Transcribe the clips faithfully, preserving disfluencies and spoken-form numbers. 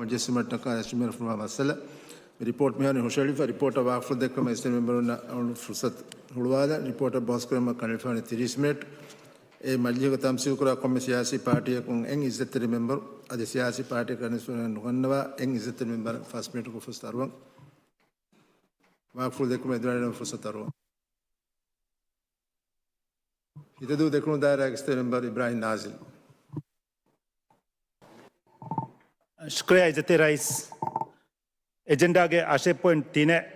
މަޖިލިސް މައްޓަކާ އެސްޓިމޭޓް ފުރުމާ މައްސަލަ. މި ރިޕޯޓް މިހާރު ހުށައެޅިފަ، ރިޕޯޓަށް ވާގުފުޅު ދެއްކުމަށް އެސްޓިމޭޓް މެމްބަރުންނަށް އަޅުގަނޑު ފުރުސަތު ހުޅުވާލަން. ރިޕޯޓަށް ބަހުސް ކުރުމަށް ކަނޑައެޅިފައިވާނީ ތިރީސް މިނެޓް. އެ މަޖިލީހުގަ ތަމްސީލް ކުރާ ކޮންމެ ސިޔާސީ ޕާޓީއަކުން އެއް އިއްޒަތްތެރި މެމްބަރު އަދި ސިޔާސީ ޕާޓީއަކަށް ނިސްބަތް ނުގަންނަވާ އެއް އިއްޒަތްތެރި މެމްބަރަށް ފަސް މިނެޓުގެ ފުރުސަތު އަރުވަން. ވާގުފުޅު ދެއްކުމަށް އެދުރަށް ފުރުސަތު އަރުވަން. ހިތަދޫ ދެކުނު ދާއިރާގެ އިއްޒަތްތެރި މެމްބަރު އިބްރާހިމް ނާޒިލް. ޝުކުރިއްޔާ އިއްޒަތްތެރި ރައީސް. އެޖެންޑާގެ އަށެއް ޕޮއިންޓް ތިނެއް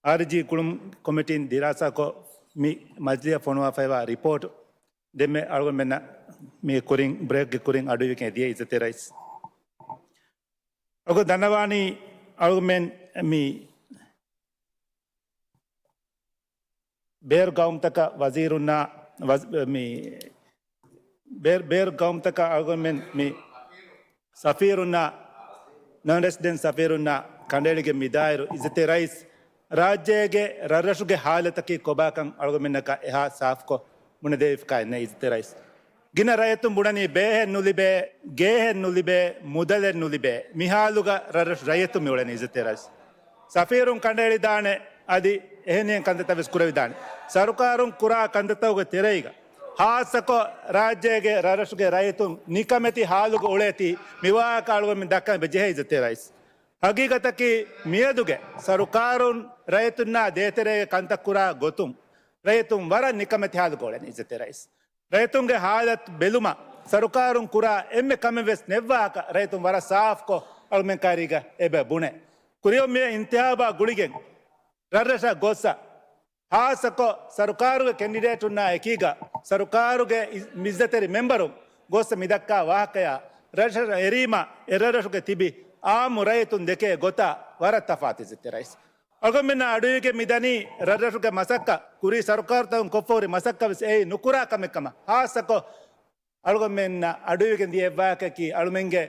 އާރްޖީ ކުޅުން ކޮމިޓީން ދިރާސާކޮށް، މި މަޖިލީހަށް ފޮނުވާފައިވާ ރިޕޯޓު ދެންމެ އަޅުގަނޑުމެންނަށް މި ކުރިން، ބްރޭކްގެ ކުރިން އަޑުއިވިގެން ދިޔަ އިއްޒަތްތެރި ރައީސް. އަޅުގަނޑު ދަންނަވާނީ އަޅުގަނޑުމެން މި ބޭރު ގައުމުތަކަށް ވަޒީރުންނާ ވަޒ-، މި ބޭރު، ބޭރު ގައުމުތަކަށް އަޅުގަނޑުމެން މި ސަފީރުންނާ، ނަން ރެސިޑެންޓް ސަފީރުންނާ ކަނޑައެޅިގެން މިދާއިރު އިއްޒަތްތެރި ރައީސް، ރާއްޖޭގެ ރަށްރަށުގެ ހާލަތަކީ ކޮބާކަން އަޅުގަނޑުމެންނަކަށް އެހާ ސާފުކޮށް ބުނެދެވިފައެއް ނެތް އިއްޒަތްތެރި ރައީސް. ގިނަ ރައްޔިތުން ބުނަނީ ބޭހެއް ނުލިބޭ، ގޭހެއް ނުލިބޭ، މުދަލެއް ނުލިބޭ. މި ހާލުގަ ރަށްރަށު ރައްޔިތުން މިއުޅެނީ އިއްޒަތްތެރި ރައީސް. ސަފީރުން ކަނޑައެޅިދާނެ، އަދި އެހެނިހެން ކަންތައްތައް ވެސް ކުރެވިދާނެ. ސަރުކާރުން ކުރާ ކަންތައްތަކުގެ ތެރެއިގަ، ހާއްސަކޮށް ރާއްޖޭގެ ރަށްރަށުގެ ރައްޔިތުން ނިކަމެތި ހާލުގަ އުޅޭތީ، މިވާހަކަ އަޅުގަނޑުމެން ދައްކަން އެބަޖެހޭ އިއްޒަތްތެރި ރައީސް. ހަގީގަތަކީ މިއަދުގެ ސަރުކާރުން ރައްޔިތުންނާ ދޭތެރޭގެ ކަންތައް ކުރާ ގޮތުން ރައްޔިތުން ވަރަށް ނިކަމެތި ހާލުގަ އުޅެނީ އިއްޒަތްތެރި ރައީސް. ރައްޔިތުންގެ ހާލަތު ބެލުމަށް ސަރުކާރުން ކުރާ އެންމެ ކަމެއް ވެސް ނެއްވާކަށް ރައްޔިތުން ވަރަށް ސާފުކޮށް އަޅުމެން ކައިރީގަ އެބަ ބުނޭ. ކުރިއަށް މި އިންތިހާބާ ގުޅިގެން ރަށްރަށަށް ގޮއްސަ، ހާއްސަކޮށް ސަރުކާރުގެ ކެންޑިޑޭޓުންނާ އެކީގަ ސަރުކާރުގެ އި-، އިއްޒަތްތެރި މެމްބަރުން ގޮއްސަ މިދައްކާ ވާހަކަޔާ، ރަށަށް އެރީމަ އެ ރަށްރަށުގެ ތިބި އާއްމު ރައްޔިތުން ދެކޭ ގޮތާ ވަރަށް ތަފާތު އިއްޒަތްތެރި ރައީސް. އަޅުގަނޑުމެންނަށް އަޑުއިވިގެން މިދަނީ ރަށްރަށުގެ މަސައްކަތް، ކުރީ ސަރުކާރުތަކުން ކޮށްފަހުރި މަސައްކަތް ވެސް އެއީ ނުކުރާ ކަމެއް ކަމަށް. ހާއްސަކޮށް އަޅުގަނޑުމެންނަށް އަޑުއިވިގެން ދިޔަ އެއްވާހަކައަކީ އަޅުމެންގެ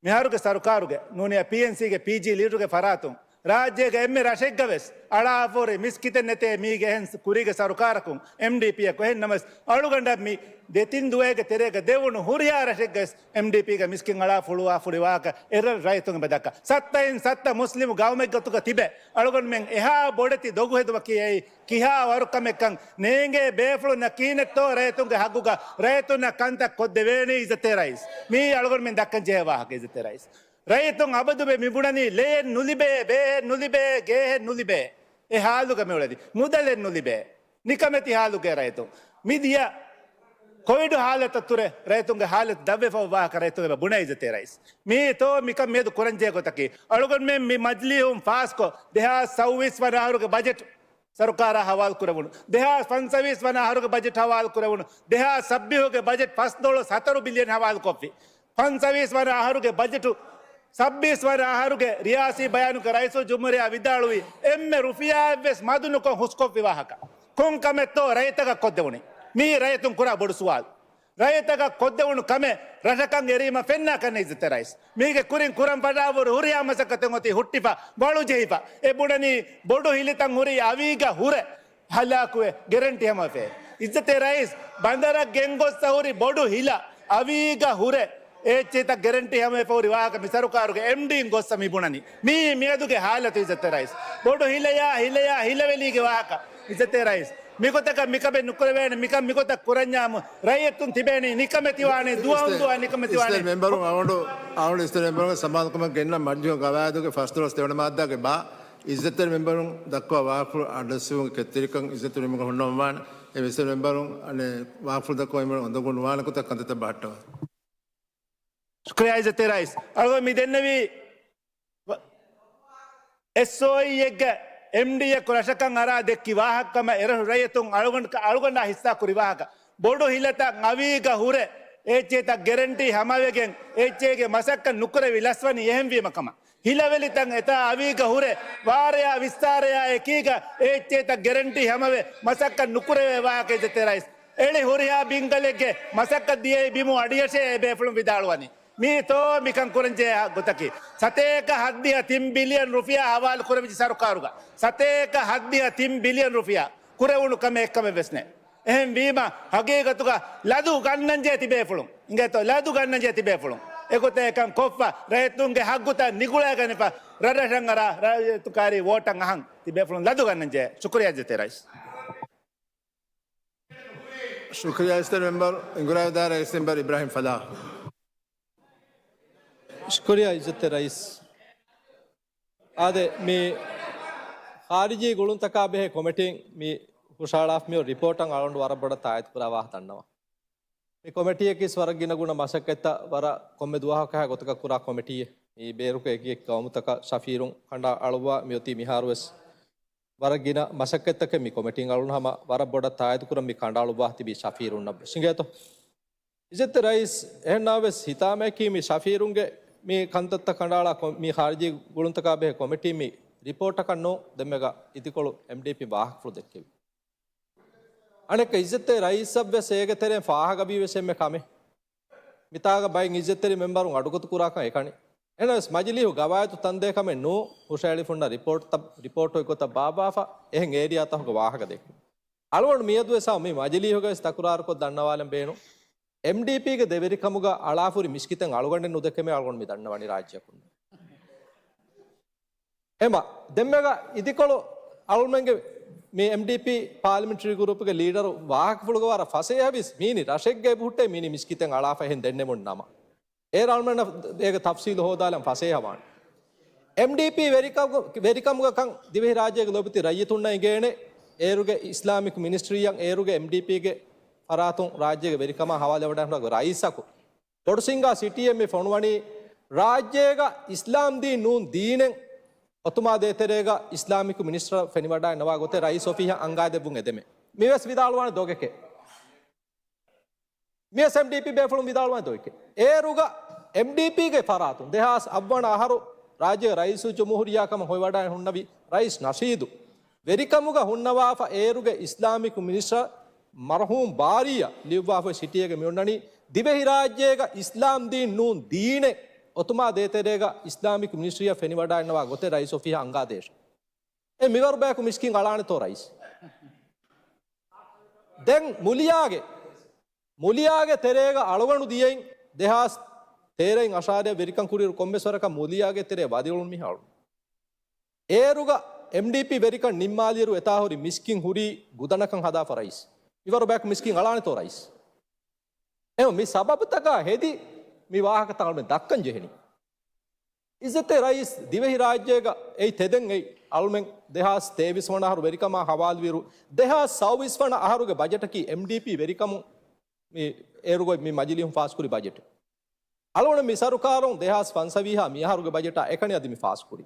މިހާރުގެ ސަރުކާރުގެ ނޫނީ ޕީއެންސީގެ ޕީޖީ ލީޑުގެ ފަރާތުން ރާއްޖޭގެ އެންމެ ރަށެއްގަ ވެސް އަޅާފަހުރި މިސްކިތެއް ނެތޭ މީގެ އެހެން ކުރީގެ ސަރުކާރަކުން އެމްޑީޕީއަކު. އެހެން ނަމަވެސް އަޅުގަނޑަށް މި ދެތިން ދުވަހެއްގެ ތެރޭގަ ދެވުނު ހުރިހާ ރަށެއްގަ ވެސް އެމްޑީޕީގެ މިސްކިތް އަޅާފަ ހުޅުވާފަހުރި ވާހަކަ އެރަށް ރައްޔިތުން އެބަ ދައްކާ. ސައްތައިން ސައްތަ މުސްލިމު ގައުމެއްގެ ގޮތުގަ ތިބެ އަޅުގަނޑުމެން އެހާ ބޮޑެތި ދޮގު ހެދުމަކީ އެއީ ކިހާ ވަރު ކަމެއްކަން ނޭނގޭ ބޭފުޅުންނަށް ކިހިނެއްތޯ ރައްޔިތުންގެ ހައްގުގަ ރައްޔިތުންނަށް ކަންތައް ކޮށްދެވޭނީ އިއްޒަތްތެރި ރައީސް. މިއީ އަޅުގަނޑުމެން ދައްކަން ޖެހޭ ވާހަކަ އިއްޒަތްތެރި ރައީސް. ރައްޔިތުން އަބަދުމެ މިބުނަނީ ލެޔެއް ނުލިބޭ، ބޭހެއް ނުލިބޭ، ގޭހެއް ނުލިބޭ. އެ ހާލުގަ މިއުޅެނީ. މުދަލެއް ނުލިބޭ. ނިކަމެތި ހާލުގަ ރައްޔިތުން. މިދިޔަ ކޮވިޑު ހާލަތަށް ތުރެ ރައްޔިތުންގެ ހާލަތު ދަށްވެފަ ވާހަކަ ރައްޔިތުން އެބަ ބުނޭ އިއްޒަތްތެރި ރައީސް. މިއީ ތޯ މިކަން މިއަދު ކުރަންޖެހޭ ގޮތަކީ. އަޅުގަނޑުމެން މި މަޖިލީހުން ފާސްކޮށް، ދެހާސް ސައުވީސް ވަނަ އަހަރުގެ ބަޖެޓް ސަރުކާރާ ހަވާލު ކުރެވުނު. ދެހާސް ފަންސަވީސް ވަނަ އަހަރުގެ ބަޖެޓް ހަވާލު ކުރެވުނު. ދެހާސް ސައްބީހުގެ ބަޖެޓް ފަސްދޮޅަސް ހަތަރު ބިލިއަން ހަވާލު ކޮށްފި. ފަންސަވީސް ވަނަ އަހަރުގެ ބަޖެޓު، ސައްބީސް ވަނަ އަހަރުގެ ރިޔާސީ ބަޔާނުގެ ރައީސުލްޖުމްހޫރިއްޔާ ވިދާޅުވީ، އެންމެ ރުފިޔާއެއްވެސް މަދު ނުކޮށް ހުސްކޮށްފި ވާހަކަ. ކޮން ކަމެއްތޯ ރައްޔިތަކަށް ކޮށްދެވުނީ؟ މިއީ ރައްޔިތުން ކުރާ ބޮޑު ސުވާލު. ރައްޔިތަކަށް ކޮށްދެވުނު ކަމެއް ރަށަކަށް އެރީމަ ފެންނާކަށް ނެތް އިއްޒަތްތެރި ރައީސް. މީގެ ކުރިން ކުރަން ފަށާފަހުރި ހުރިހާ މަސައްކަތެއް އޮތީ ހުއްޓިފަ، ބޮޅު ޖެހިފަ. އެ ބުނަނީ ބޮޑު ހިލަތައް ހުރީ އަވީގަ ހުރެ ހަލާކުވެ ގެރެންޓީ ހަމަވެފަ. އިއްޒަތްތެރި ރައީސް، ބަނދަރަށް ގެންގޮއްސަ ހުރި ބޮޑު ހިލަ އަވީގަ ހުރެ އެއްޗިތައް ގެރެންޓީ ހަމަވެފަ ހުރި ވާހަކަ މި ސަރުކާރުގެ އެމްޑީން ގޮއްސަ މި ބުނަނީ. މިއީ މިއަދުގެ ހާލަތު އިއްޒަތްތެރި ރައީސް. ބޮޑު ހިލަޔާ، ހިލަޔާ، ހިލަވެލީގެ ވާހަކަ އިއްޒަތްތެރި ރައީސް. މިގޮތަކަށް މިކަމެއް ނުކުރެވޭނެ، މިކަން މިގޮތަށް ކުރަންޏާމު ރައްޔިތުން ތިބޭނީ ނިކަމެތިވާނެ، ދުވަހުން ދުވަހަށް ނިކަމެތިވާނެ. އިސްތެ މެމްބަރުން އަވަނޑު، އަވަނޑު އިސްތެ މެމްބަރުންގެ ސަމާލުކަމަށް ގެންނަ މަޖިލީހުގެ ގަވާއިދުގެ ފަސްދޮޅަސް ދެވަނަ މާއްދާގެ ބާ އިއްޒަތްތެރި މެމްބަރުން ދައްކަވާ ވާހަކަފުޅު އައްޑަސްވުމުގެ ކެތްތެރިކަން އިއްޒަތްތެރި މެމްބަރުން ހުންނަވަން. އެ އިސްތެ މެމްބަރުން އަނެއް ވާހަކަފުޅު ދައްކަވާ އިމަން އޮނދަގޫ ނުވާނެ ގޮތަށް ކަންތައްތައް ބަހައްޓަވާ. ޝުކުރިއްޔާ އިއްޒަތްތެރި ރައީސް. އަޅުގަނޑު މި ދެންނެވީ އެސްއޯއީއެއްގެ އެމްޑީއަކު ރަށަކަށް އަރާ ދެއްކި ވާހަކަ ކަމަށް އެރަށު ރައްޔިތުން އަޅުގަނޑަކަށް، އަޅުގަނޑާ ހިއްސާ ކުރި ވާހަކަ. ބޮޑު ހިލަތައް އަވީގަ ހުރެ އެއްޗެތައް ގެރެންޓީ ހަމަވެގެން އެއްޗޭގެ މަސައްކަތް ނުކުރެވި ލަސްވަނީ އެހެންވީމަ ކަމަށް. ހިލަވެލިތައް އެތާ އަވީގަ ހުރެ ވާރަޔާ ވިއްސާރަޔާ އެކީގަ އެއްޗޭތައް ގެރެންޓީ ހަމަވެ މަސައްކަތް ނުކުރެވޭ ވާހަކަ އިއްޒަތްތެރި ރައީސް. އެޅި ހުރިހާ ބިންގަލެއްގެ މަސައްކަތް ދިޔައީ ބިމު އަޑިއަށޭ އެބޭފުޅުން ވިދާޅުވަނީ. މީ ތޯ މިކަން ކުރަންޖެހޭ ގޮތަކީ. ސަތޭކަ ހައްދިހަ ތިން ބިލިއަން ރުފިޔާ ހަވާލު ކުރެވިއްޖެ ސަރުކާރުގަ. ސަތޭކަ ހައްދިހަ ތިން ބިލިއަން ރުފިޔާ ކުރެވުނު ކަމެއް އެއްކަމެއް ވެސް ނެތް. އެހެން ވީމަ ހަގީގަތުގަ ލަދު ގަންނަންޖެހޭ ތިބޭފުޅުން. އިނގޭތޯ ލަދު ގަންނަންޖެހޭ ތިބޭފުޅުން. އެގޮތަށް އެކަން ކޮށްފަ، ރައްޔިތުންގެ ހައްގުތައް ނިގުޅައިގަނެފަ، ރަށްރަށަށް އަރާ ރައްޔިތު ކާރީ ވޯޓަށް އަހަން ތި ބޭފުޅުން ލަދުގަންނަން ޖެހޭ. ޝުކުރިއްޔާ އިއްޒަތްތެރި ރައީސް. ޝުކުރިއްޔާ އިއްޒަތްތެރި މެމްބަރު. އިނގުރާވިދާރަ އެސް މެމްބަރު އިބްރާހިމް ފަލާހް. ޝުކުރިއްޔާ އިއްޒަތްތެރި ރައީސް. އާދެ، މި ޚާރިޖީ ގުޅުންތަކާ ބެހޭ ކޮމިޓީން މި ހުށަހަޅާފަ މިއޮތް ރިޕޯޓަށް އަޅުގަނޑު ވަރަށް ބޮޑަށް ތާއީދު ކުރާ ވާހަކަ ދަންނަވަން. މި ކޮމިޓީއަކީ ވަރަށް ގިނަ ގުނަ މަސައްކަތްތައް ވަރަށް ކޮންމެ ދުވަހަކު ހާ ގޮތަކަށް ކުރާ ކޮމިޓީއެއް. މި ބޭރުގެ އެކި އެކި ގައުމުތަކަށް ސަފީރުން ކަނޑައަޅުއްވާ މިއޮތީ މިހާރުވެސް ވަރަށް ގިނަ މަސައްކަތްތަކެއް މި ކޮމިޓީން އަޅުން ހަމަ ވަރަށް ބޮޑަށް ތާއީދު ކުރަން މި ކަނޑައަޅުއްވާ ތިބީ ސަފީރުންނަށް ވެސް އިނގޭތޯ. އިއްޒަތްތެރި ރައީސް، އެހެންނާވެސް ހިތާމައަކީ މި ސަފީރުންގެ މި ކަންތައްތައް ކަނޑައަޅާ ކޮ-، މި ޚާރިޖީ ގުޅުންތަކާ ބެހޭ ކޮމިޓީ މި ރިޕޯޓަކަށް ނޫން ދެންމެގަ އިދިކޮޅު އެމްޑީޕީ ވާހަކަފުޅު ދެއްކެވި. އަނެއްކަ އިއްޒަތްތެރި ރައީސަށް ވެސް އޭގެ ތެރެއިން ފާހަގަވީ ވެސް އެންމެ ކަމެއް. މިތާގަ ބައެއް އިއްޒަތްތެރި މެމްބަރުން އަޑުގަތު ކުރާކަން އެކަނި. އެހެނަސް މަޖިލީހު ގަވާއިދު ތަންދޭ ކަމެއް ނޫން ހުށައެޅިފުންނަ ރިޕޯޓްތައް، ރިޕޯޓު އެއްގޮތަށް ބާއްވާފަ އެހެން އޭރިއާތަކުގެ ވާހަކަ ދެއްކުން. އަޅުގަނޑު މިއަދުވެސް މި މަޖިލީހުގައި ތަކުރާރުކޮށް ދަންނަވާލަން ބޭނުން. އެމްޑީޕީގެ ދެވެރިކަމުގަ އަޅާފުރި މިސްކިތެއް އަޅުގަނޑެއް ނުދެކެމޭ އަޅުގަނޑު މި ދަންނަވަނީ ރާއްޖެއަކުން. އެމަ، ދެންމެގަ އިދިކޮޅު އަޅުމެންގެ މި އެމްޑީޕީ ޕާލިމެންޓްރީ ގްރޫޕުގެ ލީޑަރު ވާހަކަފުޅުގަ ވަރަށް ފަސޭހަވީސް މީނި ރަށެއްގެ އެބަހުއްޓޭ މީނި މިސްކިތެއް އަޅާފަ އެހެން ދެންނެމުން ނަމަ. އޭރު އަޅުމެންނަށް އޭގެ ތަފްސީލު ހޯދާލަން ފަސޭހަވާނެ. އެމްޑީޕީ ވެރިކަމު-، ވެރިކަމުގަކަން ދިވެހިރާއްޖޭގެ ލޯބިތި ރައްޔިތުންނަށް އެނގޭނެ، އޭރުގެ އިސްލާމިކް މިނިސްޓްރީއަށް އޭރުގެ އެމްޑީޕީގެ ފަރާތުން ރާއްޖޭގެ ވެރިކަމާ ހަވާލުވެވަޑައިގަންނަވާ ރައީސަކު ބޮޑުސިންގާ ސިޓީއެއް މި ފޮނުވަނީ، ރާއްޖޭގަ އިސްލާމްދީން ނޫން ދީނެއް އޮތުމާ ދޭތެރޭގަ އިސްލާމިކް މިނިސްޓަރ ފެނިވަޑައިންނަވާ ގޮތެއް ރައީސް އޮފީހަށް އަންގާދެއްވުން އެދެމެ. މިވެސް ވިދާޅުވާނެ ދޮގެކޭ. މިވެސް އެމްޑީޕީ ބޭފުޅުން ވިދާޅުވާނެ ދޮގެކޭ. އޭރުގަ އެމްޑީޕީގެ ފަރާތުން ދެހާސް އަށްވަނަ އަހަރު ރާއްޖޭގެ ރައީސުލްޖުމްހޫރިއްޔާ ކަމަށް ހޮވިވަޑައި ހުންނަވި ރައީސް ނަޝީދު ވެރިކަމުގަ ހުންނަވާފަ އޭރުގެ އިސްލާމިކް މިނިސްޓަރ މަރުހޫމް ބާރީއަށް ލިޔުއްވާފަ ސިޓީއެއްގަ މިއޮންނަނީ ދިވެހިރާއްޖޭގަ އިސްލާމްދީން ނޫން ދީނެއް އޮތުމާ ދޭތެރޭގަ އިސްލާމިކް މިނިސްޓްރީއަށް ފެނިވަޑައިންނަވާ ގޮތެއް ރައީސް އޮފީހަށް އަންގާދޭށޭ. އެ މިވަރު ބަޔަކު މިސްކިތް އަޅާނެތޯ ރައީސް؟ ދެން މުލިޔާގެ، މުލިޔާގެ ތެރޭގަ އަޅުގަނޑު ދިޔައިން ދެހާސް ތޭރައިން އަށާރައަށް ވެރިކަން ކުރިއިރު ކޮންމެސް ވަރަކަށް މުލިޔާގެ ތެރޭ ވަދެއުޅުން މިހާރު. އޭރުގަ އެމްޑީޕީ ވެރިކަން ނިންމާލިއިރު އެތާ ހުރި މިސްކިތް ހުރީ ގުދަނަކަށް ހަދާފަ ރައީސް. މިވަރު ބަޔަކު މިސްކިތް އަޅާނެތޯ ރައީސް؟ އެހެން މި ސަބަބުތަކާ ހެދި މި ވާހަކަތައް އަޅުމެން ދައްކަން ޖެހެނީ. އިއްޒަތްތެރި ރައީސް، ދިވެހި ރާއްޖޭގަ އެއީ ތެދެއް އެއީ އަޅުމެން ދެހާސް ތޭވީސް ވަނަ އަހަރު ވެރިކަމާ ހަވާލުވިއިރު، ދެހާސް ސައުވީސް ވަނަ އަހަރުގެ ބަޖެޓަކީ އެމްޑީޕީ ވެރިކަމުން މި އޭރުގައި މި މަޖިލީހުން ފާސްކުރި ބަޖެޓެއް. އަޅުގަނޑު މި ސަރުކާރުން ދެހާސް ފަންސަވީހާ މިއަހަރުގެ ބަޖެޓާ އެކަނި އަދި މި ފާސްކުރީ.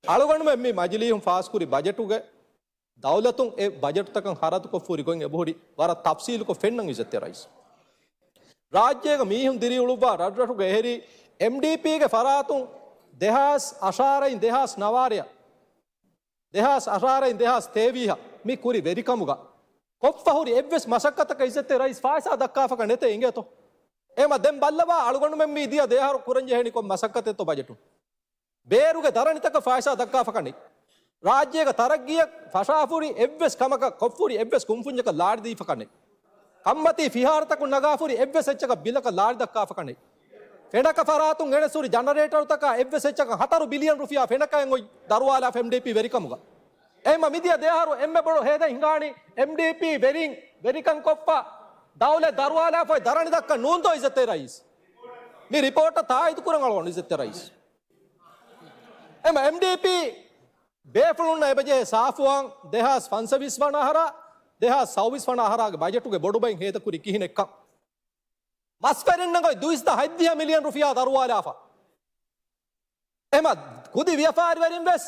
އަޅުގަނޑުމެން މި މަޖިލީހުން ފާސްކުރި ބަޖެޓުގެ ދައުލަތުން އެ ބަޖެޓުތަކަށް ހަރަދުކޮށްފުރި ގޮތް އެބަހުރި ވަރަށް ތަފްސީލުކޮށް ފެންނަން އިއްޒަތްތެރި ރައީސް. ރާއްޖޭގަ މީހުން ދިރިއުޅުއްވާ ރަށްރަށުގެ އެހެރީ އެމްޑީޕީގެ ފަރާތުން ދެހާސް އަށާރައިން ދެހާސް ނަވާރަޔަށް، ދެހާސް އަށާރައިން ދެހާސް ތޭވީހަށް މި ކުރި ވެރިކަމުގަ ކޮށްފަ ހުރި އެއްވެސް މަސައްކަތަކަށް އިއްޒަތްތެރި ރައީސް ފާއިސާ ދައްކާފަކަށް ނެތޭ އިނގޭތޯ؟ އެމަ ދެން ބައްލަވާ އަޅުގަނޑުމެން މި ދިޔަ ދެއަހަރު ކުރަންޖެހެނީ ކޮން މަސައްކަތެއްތޯ ބަޖެޓުން؟ ބޭރުގެ ދަރަނިތަކަށް ފާއިސާ ދައްކާފަކަން ނެތް. ރާއްޖޭގެ ތަރައްގީއަށް ފަށާފުރި އެއްވެސް ކަމަކަށް ކޮށްފުރި އެއްވެސް ކުންފުންޏަކަށް ލާރި ދީފަކަން ނެތް. ކަންމަތީ ފިހާރަތަކުން ނަގާފުރި އެއްވެސް އެއްޗަކަށް ބިލަކަށް ލާރި ދައްކާފަކަން ނެތް. ފެނަކަ ފަރާތުން އެނެސް ހުރި ޖަނަރޭޓަރުތަކާ އެއްވެސް އެއްޗަކަށް ހަތަރު ބިލިއަން ރުފިޔާ ފެނަކައިން އޮތް ދަރުވާލާފަ އެމްޑީޕީ ވެރިކަމުގަ. އެހެންމަ މިދިޔަ ދެއަހަރު އެންމެ ބޮޑު ހޭދަ ހިނގާނީ އެމްޑީޕީ ވެރިން ވެރިކަން ކޮށްފަ ދައުލަތް ދަރުވާލާފަ އޮތް ދަރަނި ދައްކަން ނޫންތޯ އިއްޒަތްތެރި ރައީސް؟ މި ރިޕޯޓަށް ތާއީދު ކުރަން އަޅުގަނޑު އިއްޒަތްތެރި ރައީސް. އެމަ އެމްޑީޕީ ބޭފުޅުންނަށް އެބަޖެހޭ ސާފުވާން ދެހާސް ފަންސަވީސް ވަނަ އަހަރާ، ދެހާސް ސައުވީސް ވަނަ އަހަރާގެ ބަޖެޓުގެ ބޮޑުބައިން ހޭދަކުރީ ކިހިނެއްކަން. މަސްވެރިންނަށް އޮތް ދުއިސައްތަ ހަތްދިހަ މިލިއަން ރުފިޔާ ދަރުވާލާފަ. އެމަ ކުދި ވިޔަފާރިވެރިން ވެސް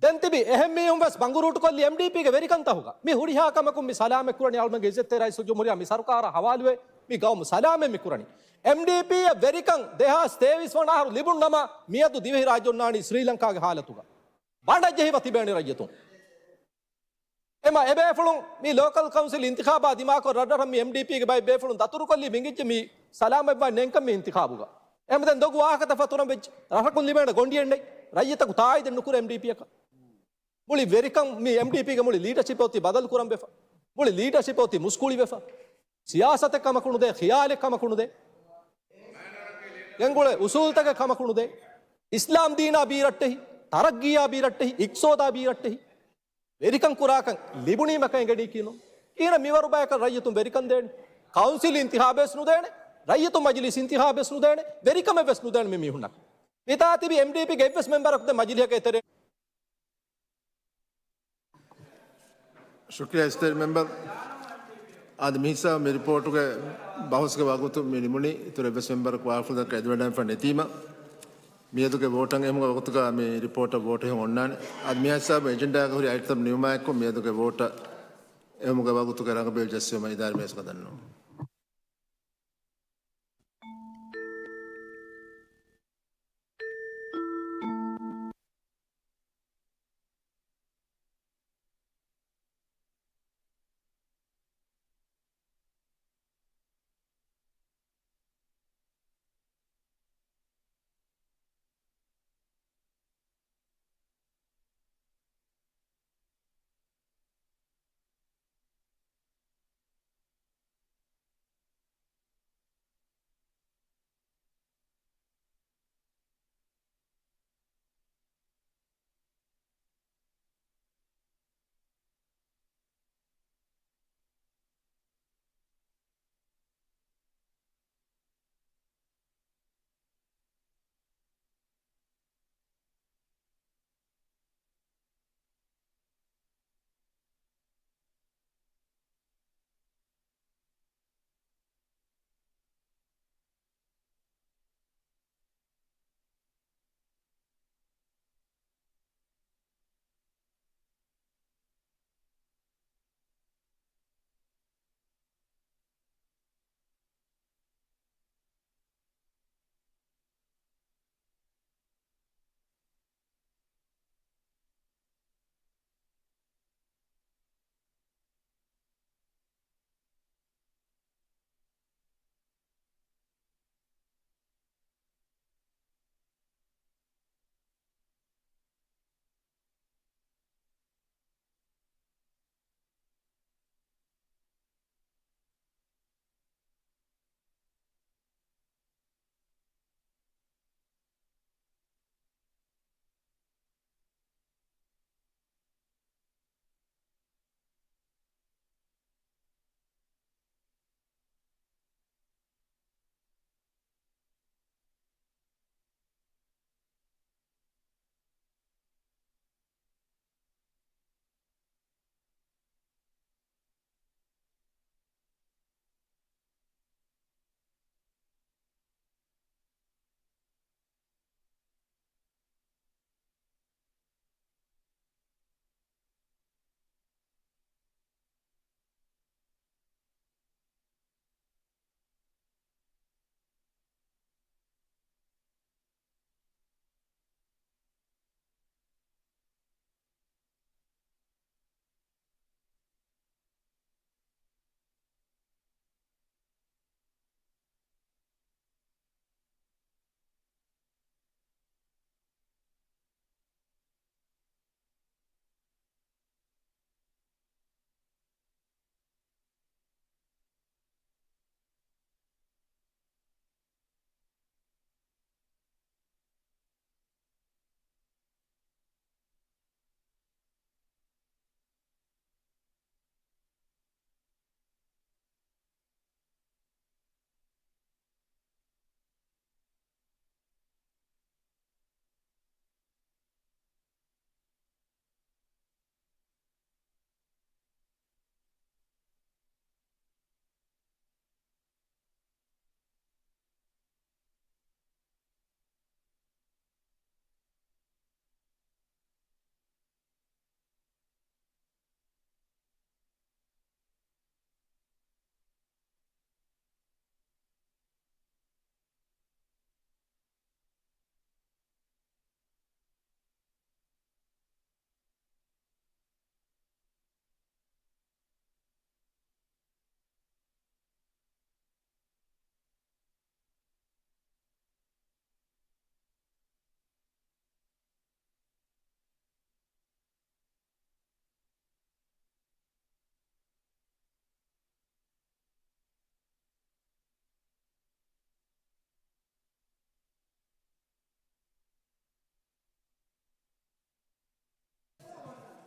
ދެން ތިބި އެހެން މީހުން ވެސް ބަނގުރޫޓުކޮށްލީ އެމްޑީޕީގެ ވެރިކަންތަކުގަ. މި ހުރިހާ ކަމަކުން މި ސަލާމަތް ކުރަނީ އަޅުމެންގެ އިއްޒަތްތެރި ރައީސުލްޖުމްހޫރިއްޔާ މި ސަރުކާރާ ހަވާލުވެ މި ގައުމު ސަލާމަތް މި ކުރަނީ. އެމްޑީޕީއަށް ވެރިކަން ދެހާސް ތޭވީސް ވަނަ އަހަރު ލިބުނު ނަމަ މިއަދު ދިވެހިރާއްޖެ އޮންނާނީ ސްރީލަންކާގެ ހާލަތުގަ. ބަނޑަށް ޖެހިފަ ތިބޭނެ ރައްޔިތުން. އެމަ އެބޭފުޅުން މި ލޯކަލް ކައުންސިލް އިންތިޚާބާ ދިމާކޮށް ރަށްރަށަށް މި އެމްޑީޕީގެ ބައެއް ބޭފުޅުން ދަތުރުކޮށްލީ މިނގިއްޖެ މި ސަލާމަތްވާން ނޭނގެކަން މި އިންތިޚާބުގަ. އެމަ ދެން ދޮގު ވާހަކަތައް ފަތުރަން ވެއްޖެ. ރަށަކުން ލިބޭނެ ގޮނޑިއެއް ނެތް. ރައްޔިތަކު ތާއީދެއް ނުކުރޭ އެމްޑީޕީއަކަށް. މުޅި ވެރިކަން މި އެމްޑީޕީގެ މުޅި ލީޑަޝިޕް އޮތީ ބަދަލު ކުރަން ވެފަ. މުޅި ލީޑަޝިޕް އޮތީ މުސްކުޅި ވެފަ. ސިޔާސަތެއް ކަމަކު ނުދޭ، ޚިޔާލެއް ކަމަކު ނުދޭ. ގެންގުޅޭ އުސޫލުތަކެއް ކަމަކު ނުދޭ. އިސްލާމް ދީނާ ބީރައްޓެހި، ތަރައްގީއާ ބީރައްޓެހި، އިޤްތިޞާދާ ބީރައްޓެހި ވެރިކަން ކުރާކަން ލިބުނީމަކަށް އެނގެނީކީ ނޫން. ކިހިނެއް މިވަރު ބަޔަކަށް ރައްޔިތުން ވެރިކަން ދޭނެ؟ ކައުންސިލް އިންތިޚާބެއް ވެސް ނުދޭނެ، ރައްޔިތުން މަޖިލީސް އިންތިޚާބެއް ވެސް ނުދޭނެ، ވެރިކަމެއް ވެސް ނުދޭނެ މި މީހުންނަށް. މިތާ ތިބި އެމްޑީޕީގެ އެއްވެސް މެމްބަރަކު ދެ މަޖިލީހަކަށް އެތެރޭ. ޝުކްރިޔާ އިސްތަށި މެމްބަރު. އާދެ، މިހިސާބު މި ރިޕޯޓުގެ ބަހުސްގެ ވަގުތު މި ނިމުނީ. އިތުރު އެއްވެސް މެމްބަރަކު ވާހަކަ ދައްކާ އެދިވަޑައިފަ ނެތީމަ، މިއަދުގެ ވޯޓަށް އެހުމުގެ ވަގުތުގަ މި ރިޕޯޓަށް ވޯޓު ހިފަން އޮންނާނެ. އަދި މިހިސާބު އެޖެންޑާގަ ހުރި އައިޓަމް ނިމުމާއެކު މިއަދުގެ ވޯޓަށް އެހުމުގެ ވަގުތުގެ ރަނގަބޭ ޖައްސިވުމަށް އިދާރީ މޭޒުގަ ދަންނަވަން.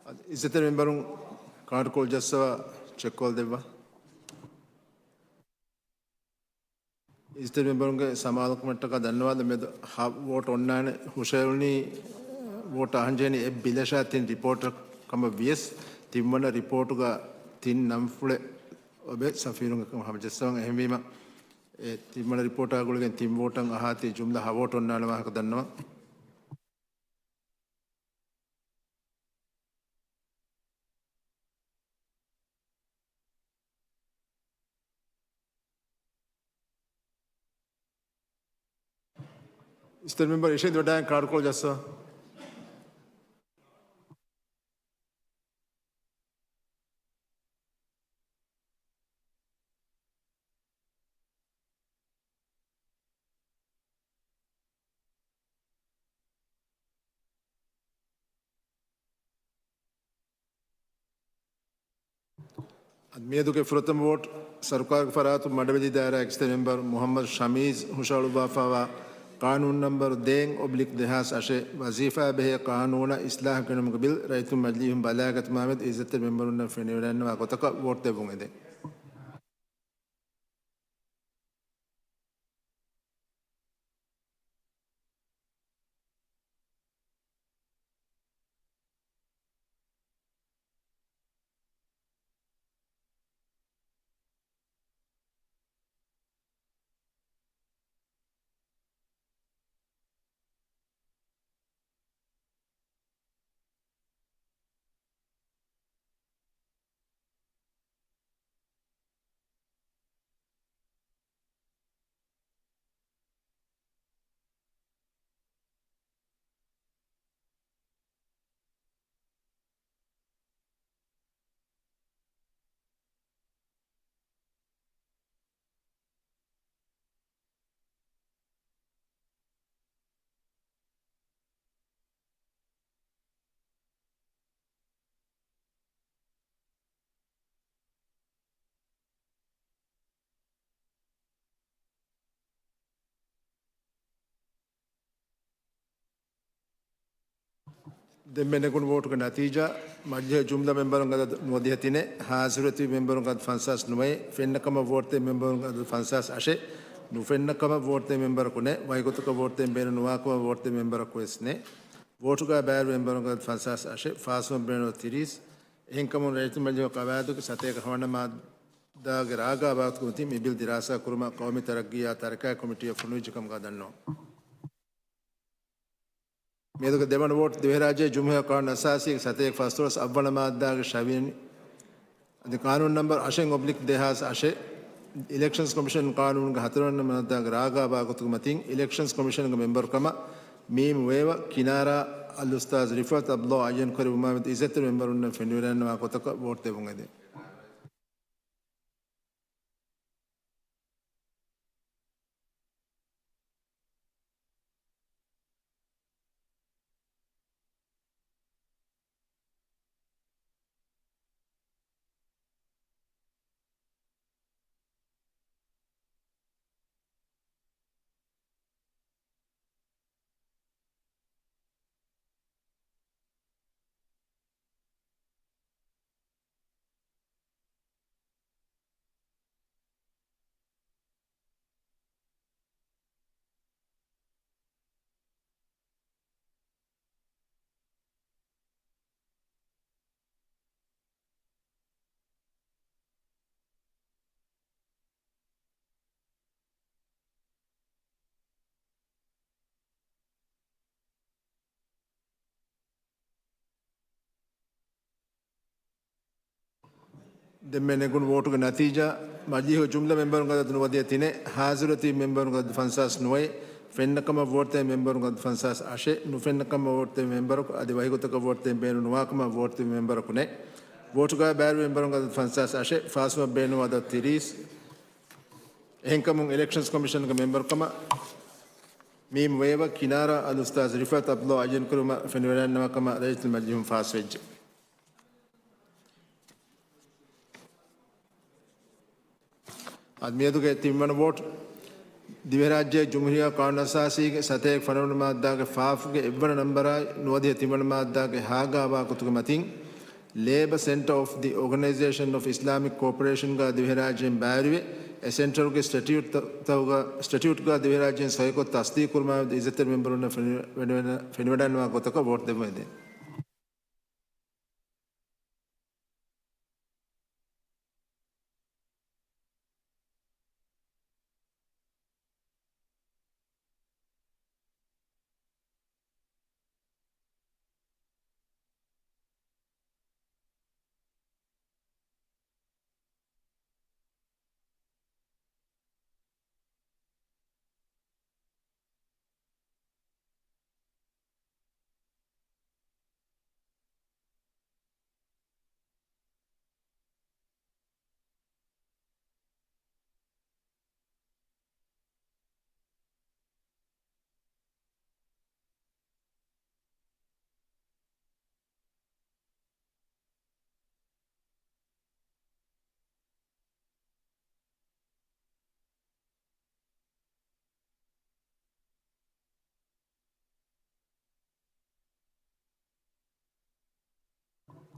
އިއްޒަތްތެރި މެމްބަރުން ކާޑުކޮޅު ޖައްސަވާ ޗެކްކޮޅު ދެއްވާ. އިއްޒަތްތެރި މެމްބަރުންގެ ސަމާލުކަމަށްޓަކާ ދަންނަވާލަން، މިއަދު ހަ-، ވޯޓް އޮންނާނެ ހުށައެޅުނީ، ވޯޓް އަހަން ޖެހެނީ އެއް ބިލަށާ ތިން ރިޕޯޓަށް ކަމަށް ވިޔަސް، ތިންވަނަ ރިޕޯޓުގަ ތިން ނަންފުޅެއް އޮބެ ސަފީރުން އެކަމަށް ހަމަޖައްސަވަން. އެހެންވީމަ، އެ ތިންވަނަ ރިޕޯޓާ ގުޅިގެން ތިން ވޯޓަށް އަހާތީ ޖުމްލަ ހަ ވޯޓް އޮންނާނެ ވާހަކަ ދަންނަވަން. އިއްޒަތްތެރި މެމްބަރު އިށީނދެ ވަޑައިގެން ކާޑުކޮޅު ޖައްސަވާ. އަދި މިއަދުގެ ފުރަތަމަ ވޯޓް ސަރުކާރުގެ ފަރާތުން މަޑަވެލި ދާއިރާ އެކްސް މެމްބަރު މުހައްމަދު ޝަމީޒް ހުށަހަޅުއްވާފައިވާ ޤާނޫނު ނަންބަރު ދޭއް އޮބްލިކް ދެހާސް އަށެއް، ވަޒީފާއާ ބެހޭ ޤާނޫނަށް އިސްލާހު ގެނުމުގެ ބިލް ރައްޔިތުންގެ މަޖިލީހުން ބަލާގަތުމާމެދު އިއްޒަތްތެރި މެމްބަރުންނަށް ފެނިވަޑައިގަންނަވާ ގޮތަކަށް ވޯޓް ދެއްވުން އެދެން. ދެންމެ ނެގުނު ވޯޓުގެ ނަތީޖާ، މަޖިލީހުގެ ޖުމްލަ މެމްބަރުންގެ އަދަދު ނުވަދިހަ ތިނެއް، ހާޒިރުވެތިބި މެމްބަރުންގެ އަދަދު ފަންސާސް ނުވައެއް، ފެންނަކަމަށް ވޯޓްދޭ މެމްބަރުންގެ އަދަދު ފަންސާސް އަށެއް، ނުފެންނަކަމަށް ވޯޓްދޭ މެމްބަރަކު ނެތް، ވައިގޮތަކަށް ވޯޓްދޭން ބޭނުން ނުވާކަމަށް ވޯޓްދޭ މެމްބަރަކު ވެސް ނެތް. ވޯޓުގައި ބައިވެރި މެމްބަރުންގެ އަދަދު ފަންސާސް އަށެއް، ފާސްވުމަށް ބޭނުން ތިރީސް. އެހެންކަމުން ރައްޔިތު މަޖިލީހުގެ ޤަވާއިދުގެ ސަތޭކަ ހަވަނަ މާއްދާގެ ރާގާ ބާވަތުގެ މަތިން މި ބިލް ދިރާސާ ކުރުމަށް ޤައުމީ ތަރައްގީއާ ތަރައްޤީ ކޮމިޓީއަށް ފޮނުވިއްޖެ ކަމުގައި ދަންނަވަން. މިއަދުގެ ދެވަނަ ވޯޓް ދިވެހިރާއްޖޭގެ ޖުމްހޫރިއްޔާ ޤާނޫނު އަސާސީގެ ސަތޭކަ ފަސްދޮޅަސް އަށްވަނަ މާއްދާގެ ޝަވިޔަނި އަދި ޤާނޫނު ނަންބަރު އަށެއް އޮބްލިކް ދެހާސް އަށެއް، އިލެކްޝަންސް ކޮމިޝަން ޤާނޫނުގެ ހަތަރުވަނަ މާއްދާގެ ރާގާ ބާވަތުގެ މަތިން އިލެކްޝަންސް ކޮމިޝަންގެ މެމްބަރުކަމަށް މީމް ވޭވަ ކިނާރާ އަލްއުސްތާޛު ރިފްއަތު ޢަބްދުﷲ އައްޔަން ކުރެއްވުމާމެދު އިއްޒަތްތެރި މެމްބަރުންނަށް ފެނިވަޑައިގަންނަވާ ގޮތަކަށް ވޯޓް ދެއްވުން އެދެން. ދެންމެ ނެގުނު ވޯޓުގެ ނަތީޖާ، މަޖިލީހުގެ ޖުމްލަ މެމްބަރުންގެ އަދަދު ނުވަދިހަ ތިނެއް، ހާޒިރުވެތިބި މެމްބަރުންގެ އަދަދު ފަންސާސް ނުވައެއް، ފެންނަކަމަށް ވޯޓްދޭ މެމްބަރުންގެ އަދަދު ފަންސާސް އަށެއް، ނުފެންނަކަމަށް ވޯޓްދޭ މެމްބަރަކު އަދި ވަހިގޮތަކަށް ވޯޓްދޭން ބޭނުން ނުވާކަމަށް ވޯޓްދެއްވި މެމްބަރަކު ނެތް. ވޯޓުގައި ބައިވެރި މެމްބަރުންގެ އަދަދު ފަންސާސް އަށެއް، ފާސްވުމަށް ބޭނުން އަދަދު ތިރީސް. އެހެންކަމުން އިލެކްޝަންސް ކޮމިޝަންގެ މެމްބަރުކަމަށް މީމް ވޭވަ ކިނާރާ އަލްއުސްތާޛު ރިފްއަތު ޢަބްދުﷲ އައްޔަންކުރުމަށް ފެނިވަޑައިގަންނަވާ ކަމަށް ރައްޔިތު މަޖިލީހުން ފާސްވެއްޖެ. އަދި މިއަދުގެ ތިންވަނަ ވޯޓް، ދިވެހިރާއްޖޭގެ ޖުމްހޫރިއްޔާ ޤާނޫނުއަސާސީގެ ސަތޭކަ ފަނަރަވަނަ މާއްދާގެ ފާފުގެ އެއްވަނަ ނަންބަރާއި ނުވަދިހަ ތިންވަނަ މާއްދާގެ ހާގާ ވާގޮތުގެ މަތިން ލޭބަ ސެންޓަ އޮފް ދި އޯގަނައިޒޭޝަން އޮފް އިސްލާމިކް ކޯޕަރޭޝަންގާ ދިވެހިރާއްޖޭން ބައިވެރިވެ، އެ ސެންޓަރުގެ ސްޓެޓިއުޓްތަ-، ތައުގާ، ސްޓެޓިއުޓްގާ ދިވެހިރާއްޖޭން ސޮއިކޮށް ތަސްދީޤުކުރުމާމެދު އިއްޒަތްތެރި މެމްބަރުންނަށް ފެނި-، ފެނިވަޑަ-، ފެނިވަޑައިގަންނަވާ ގޮތަކަށް ވޯޓް ދެއްވަމުންދޭން.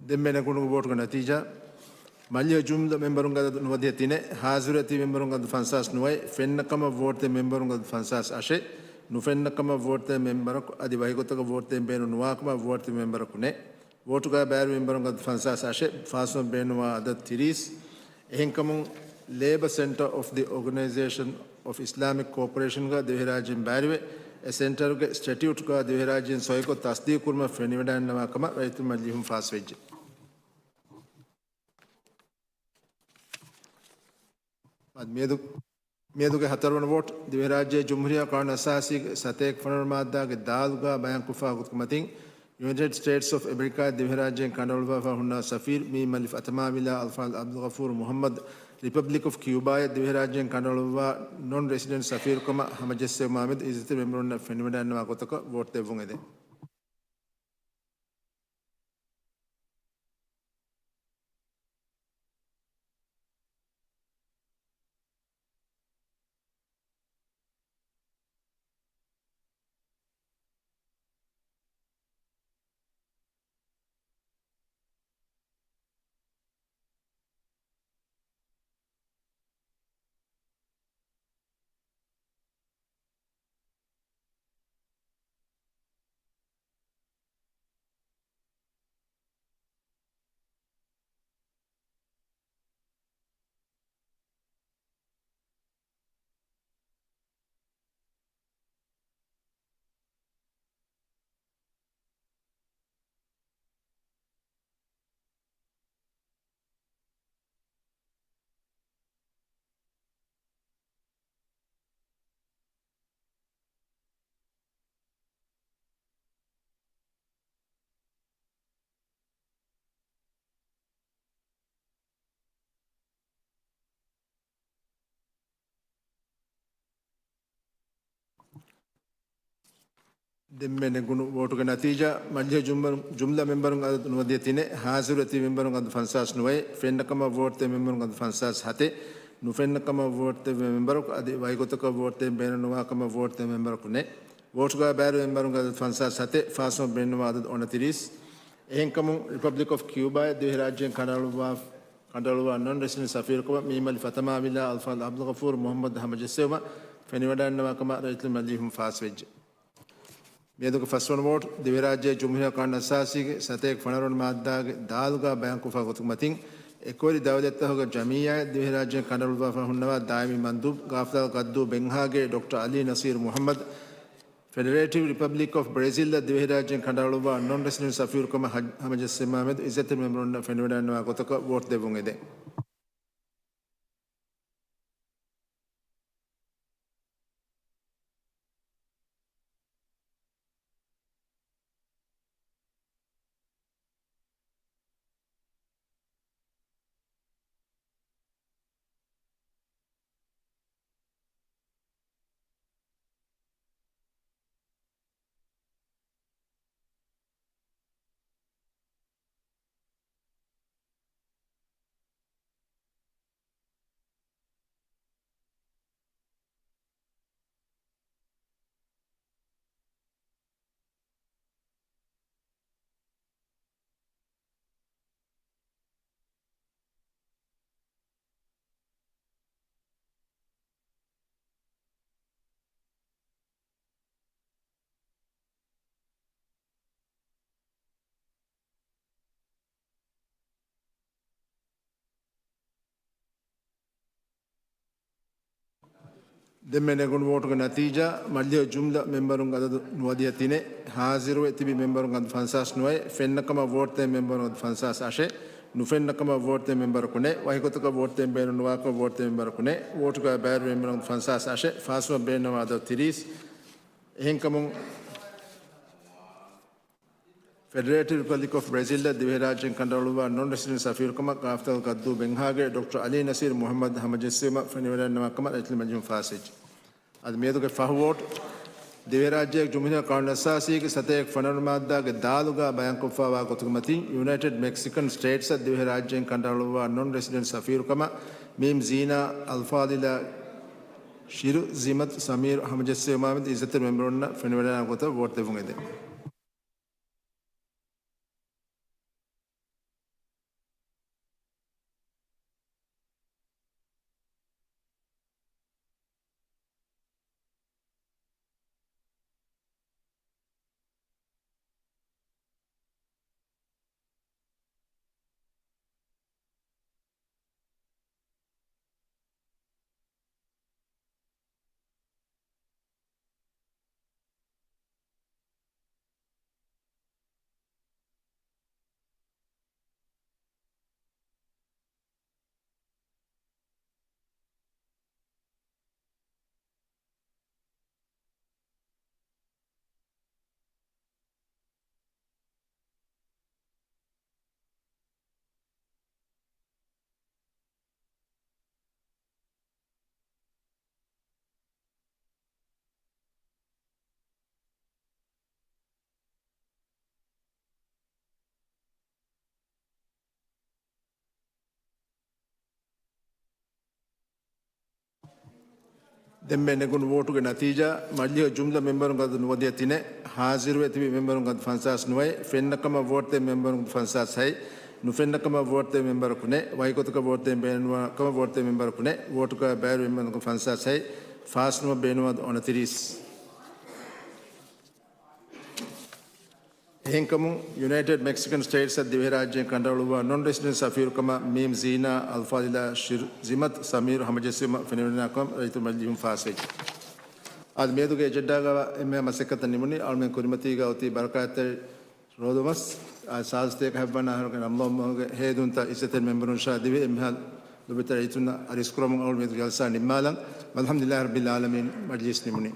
ދެންމެ ނެގުނު ވޯޓުގެ ނަތީޖާ، މަޖިލީހުގެ ޖުމްލަ މެމްބަރުންގެ އަދަދު ނުވަދިހަ ތިނެއް، ހާޒިރުއެތި މެމްބަރުންގެ އަދަދު ފަންސާސް ނުވައެއް، ފެންނަ ކަމަށް ވޯޓް ދޭ މެމްބަރުންގެ އަދަދު ފަންސާސް އަށެއް، ނުފެންނަ ކަމަށް ވޯޓް ދޭ މެމްބަރަކު އަދި ވަކިގޮތަކަށް ވޯޓް ދޭން ބޭނުން ނުވާ ކަމަށް ވޯޓް ދޭ މެމްބަރަކު ނެތް. ވޯޓުގައި ބައިވެރި މެމްބަރުންގެ އަދަދު ފަންސާސް އަށެއް، ފާސްވަން ބޭނުންވާ އަދަދު ތިރީސް. އެހެންކަމުން، ލޭބަ ސެންޓަ އޮފް ދި އޯގަނައިޒޭޝަން އޮފް އިސްލާމިކް ކޯޕަރޭޝަންގާ ދިވެހިރާއްޖޭން ބައިވެރިވެ، އެ ސެންޓަރުގެ ސްޓެޓިއުޓްގާ ދިވެހިރާއްޖޭން ސޮއިކޮށް ތަސްދީޤުކުރުމަށް ފެނިވަޑައިގަންނަވާ ކަމަށް ރައްޔިތުންގެ މަޖިލީހުން ފާސްވެއްޖެ. އަދި މިއަދު، މިއަދުގެ ހަތަރުވަނަ ވޯޓް، ދިވެހިރާއްޖެ ޖުމްހޫރިއްޔާ ޤާނޫނު އަސާސީގެ ސަތޭކަ ފަނަރަ ވަނަ މާއްދާގެ ދާލުގާ ބަޔާންކޮށްފަ ހުކުމް މަތިން، ޔުނައިޓެޑް ސްޓޭޓްސް އޮފް އެމެރިކާ ދިވެހިރާއްޖޭން ކަނޑައަޅުއްވާފަ ހުންނަ ސަފީރު މީ މަލިފް އަތަމާވިލާ އަލްފާޟިލް ޢަބްދުލްޣަފޫރު މުޙައްމަދު، ރިޕަބްލިކް އޮފް ކިއުބާއަށް ދިވެހިރާއްޖޭން ކަނޑައަޅުއްވާ ނޮން ރެސިޑެންޓް ސަފީރުކަމަށް ހަމަޖެއްސެވުމާމެދު އިއްޒަތްތެރި މެމްބަރުންނަށް ފެނިވަޑައިގަންނަވާ ގޮތަކަށް ވޯޓް ދެއްވުން އެދެން. ދެންމެ ނެގުނު ވޯޓުގެ ނަތީޖާ، މަޖިލީހުގެ ޖުމް-، ޖުމްލަ މެމްބަރުން އަދަދު ނުވަދިހަ ތިނެއް، ހާޒިރު އެތި މެމްބަރުން އަދަދު ފަންސާސް ނުވައެއް، ފެންނަ ކަމަށް ވޯޓް ދޭ މެމްބަރުން އަދަދު ފަންސާސް ހަތެއް، ނުފެންނަ ކަމަށް ވޯޓް ދެއްވި މެމްބަރަކު އަދި ވަކި ގޮތަކަށް ވޯޓް ދޭން ބޭނުން ނުވާ ކަމަށް ވޯޓް ދޭ މެމްބަރަކު ނެތް. ވޯޓުގައި ބައިވެރި މެމްބަރުންގެ އަދަދު ފަންސާސް ހަތެއް، ފާސްވަން ބޭނުންވާ އަދަދު އޮނަތިރީސް. އެހެންކަމުން، ރިޕަބްލިކް އޮފް ކިއުބާއަށް ދިވެހިރާއްޖޭން ކަނޑައަޅުއްވާ، ކަނޑައަޅުއްވާ ނޮން ރެސިޑެންޓް ސަފީރުކަމަށް މީ މަލިފް އަތަމާވިލާ އަލްފާޟިލް ޢަބްދުލްޣަފޫރު މުޙައްމަދު ހަމަޖެއްސެވުމަށް ފެނިވަޑައިގަންނަވާ ކަމަށް ރައްޔިތުންގެ މަޖިލީހުން ފާސްވެއްޖެ. މިއަދުގެ ފަސްވަނަ ވޯޓް، ދިވެހިރާއްޖެ ޖުމްހޫރިއްޔާ ޤާނޫނު އަސާސީގެ ސަތޭކަ ފަނަރަ ވަނަ މާއްދާގެ ދާލުގާ ބަޔާންކޮށްފަ ގޮތުގެ މަތިން، އެކުވެރި ދައުލަތްތަކުގެ ޖަމިއްޔާއަށް ދިވެހިރާއްޖޭން ކަނޑައަޅުއްވާފަ ހުންނަވާ ދާއިމީ މަންދޫބު ޣާފިލާ ގައްދޫ ބެންހާގޭ ޑޮކްޓަރ އަލީ ނަސީރު މުޙައްމަދު، ފެޑެރޭޓިވް ރިޕަބްލިކް އޮފް ބްރެޒިލްއަށް ދިވެހިރާއްޖޭން ކަނޑައަޅުއްވާ ނޮން ރެސިޑެންޓް ސަފީރުކަމަށް ހަ-، ހަމަޖެއްސެވުމާމެދު އިއްޒަތްތެރި މެމްބަރުންނަށް ފެނިވަޑައިގަންނަވާ ގޮތަކަށް ވޯޓް ދެއްވުން އެދެން. ދެންމެ ނެގުނު ވޯޓުގެ ނަތީޖާ، މަޖިލީހުގެ ޖުމްލަ މެމްބަރުން އަދަދު ނުވަދިހަ ތިނެއް، ހާޒިރުވެ ތިބި މެމްބަރުން އަދަދު ފަންސާސް ނުވައެއް، ފެންނަކަމަށް ވޯޓްދޭ މެމްބަރުން އަދަދު ފަންސާސް އަށެއް، ނުފެންނަކަމަށް ވޯޓްދޭ މެމްބަރަކު ނެތް، ވަކިގޮތަކަށް ވޯޓްދޭން ބޭނުން ނުވާކަމަށް ވޯޓްދޭ މެމްބަރަކު ނެތް، ވޯޓުގައި ބައިވެރި މެމްބަރުން ފަންސާސް އަށެއް، ފާސްވުމަށް ބޭނުންވާ އަދަދު ތިރީސް. އެހެންކަމުން، ފެޑެރޭޓިވް ރިޕަބްލިކް އޮފް ބްރެޒިލްއަށް ދިވެހިރާއްޖޭން ކަނޑައަޅުއްވާ ނޮން ރެސިޑެންޓް ސަފީރުކަމަށް ކާފަތަޅު ގައްދޫ ބެންހާގެ ޑޮކްޓަރ އަލީ ނަސީރު މުހައްމަދު ހަމަޖެއްސެވުމަށް ފެނިވަޑައިގަންނަވާ ކަމަށް ރައްޔިތު މަޖިލީހުން ފާސްވެއްޖެ. އަދި މިއަދުގެ ފަހު ވޯޓް، ދިވެހިރާއްޖޭގެ ޖުމްހޫރިއްޔާ ޤާނޫނުއަސާސީގެ ސަތޭކަ ފަނަރަ މާއްދާގެ ދާލުގަ ބަޔާންކޮށްފައިވާ ގޮތުގެ މަތިން، ޔުނައިޓެޑް މެކްސިކަން ސްޓޭޓްސްއަށް ދިވެހިރާއްޖޭން ކަނޑައަޅުއްވާ ނޮން ރެސިޑެންޓް ސަފީރުކަމަށް މީމް ޒީނާ އަލްފާޟިލާ ޝިރުޒިމަތު ސަމީރު ހަމަޖެއްސެވުމާމެދު އިއްޒަތްތެރި މެމްބަރުންނަށް ފެނިވަޑައިގަންނަވާ ގޮތަށް ވޯޓް ދެއްވުން އެދެން. ދެންމެ ނެގުނު ވޯޓުގެ ނަތީޖާ، މަޖިލީހުގެ ޖުމްލަ މެމްބަރުން އަދަދު ނުވަދިހަ ތިނެއް، ހާޒިރުވެ ތިބި މެމްބަރުން އަދަދު ފަންސާސް ނުވައެއް، ފެންނަކަމަށް ވޯޓްދޭ މެމްބަރުން އަދަދު ފަންސާސް ހައެއް، ނުފެންނަކަމަށް ވޯޓްދޭ މެމްބަރަކު ނެތް، ވަކިގޮތަކަށް ވޯޓްދޭން ބޭނުންވާ ކަމަށް ވޯޓްދޭ މެމްބަރަކު ނެތް، ވޯޓުގައި ބައިވެރި މެމްބަރުން ފަންސާސް ހައެއް، ފާސްވުމަށް ބޭނުންވާ އަދަދު އޮނަތިރީސް. އެހެންކަމުން، ޔުނައިޓެޑް މެކްސިކަން ސްޓޭޓްސްއަށް ދިވެހިރާއްޖޭން ކަނޑައަޅުއްވާ ނޮން ރެސިޑެންޓް ސަފީރުކަމަށް މީމް ޒީނާ އަލްފާޟިލާ ޝިރުޒިމަތު ސަމީރު ހަމަޖެއްސެވުމަށް ފެނިވަޑައިގަންނަވާ ކަމަށް ރައްޔިތު މަޖިލީހުން ފާސްވެއްޖެ. އަދި މިއަދުގެ އެޖެންޑާގަ އެންމެ މަސައްކަތަށް ނިމުނީ އަޅުމެން ކުރިމަތީގަ އޮތީ ބަރަކާތްތެރި ރޯދަމަސް، އާ، ސާދަ ސަތޭކަ ހަތްވަނަ އަހަރުގެ ރަމަޟާން މަހުގެ ހޭދުންތައް އިއްޒަތްތެރި މެމްބަރުންނަށާ ދިވެހި އެންމެހާ ލޯބިވެތި ރައްޔިތުންނަށް އަރިސްކުރަމުން އަޅު މިއަދު ޖަލްސާ ނިންމާލަން. ވަލްޙަމްދުލިއްލާހި ރައްބިލް ޢާލަމީން. މަޖްލިސް ނިމުނީ.